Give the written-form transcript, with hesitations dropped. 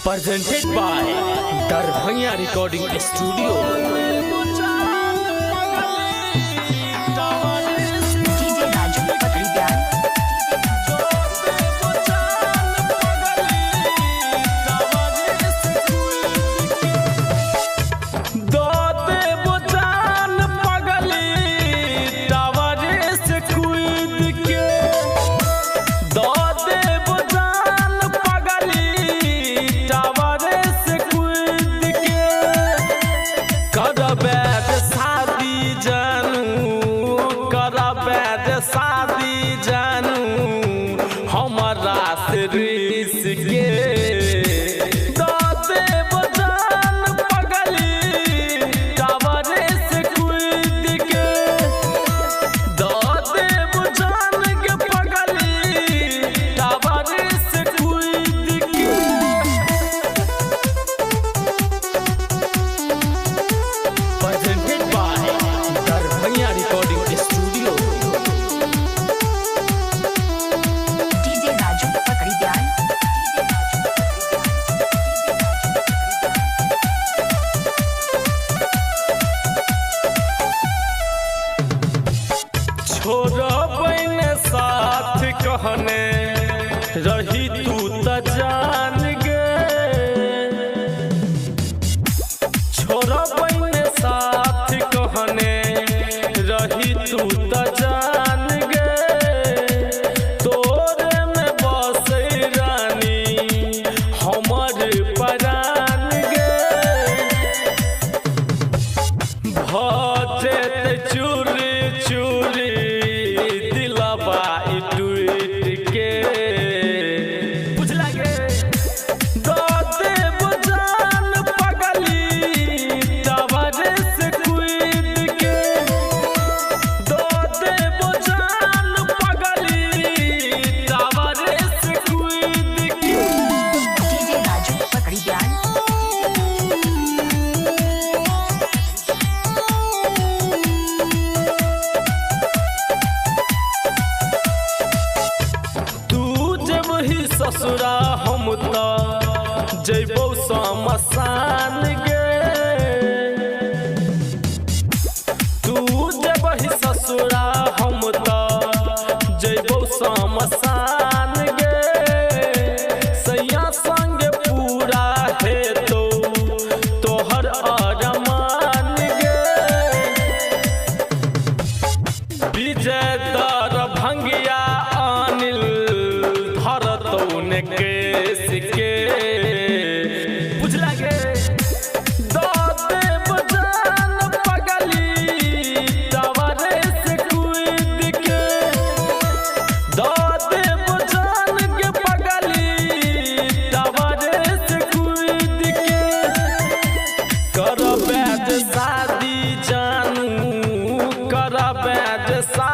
Presented by Darbhanga Recording Studio. DJ Raju Patri Dyan. शादी जानू हमारा से रिस के दाते बजान पगली टावरे से कूद के दाते बजान के पगली टावरे से कूद के। Presented by Darbhanga Recording Studio. DJ Raju Patri Dyan. छोड़बैने साथ कहने रही तू त जान गे, छोड़बैने साथ कहने रही तू त जान गे, तोरे में बसै रानी हमर परान गे। भजेत चूरी चूरी दिलबा टूट के बुझला गे, दाते बजान पगली टावरे से कूद के, दाते बजान पगली टावरे से कूद के। DJ Raju Patri Dyan. तू जब ही ससुरा हम त जैबौ शमशान गे, तू जब ही ससुरा हम त जैबौ शमशान गे, सैया संग पूरा हेतौ तोहर अरमान गे। विजय दर भंगिया अनिल धरतौ ने केस के बुझला गे, दाते बजान पगली टावरे से कूद के, दाते बजान के पगली टावरे से कूद के। करबै जे शादी जानू, करबै जे शादी।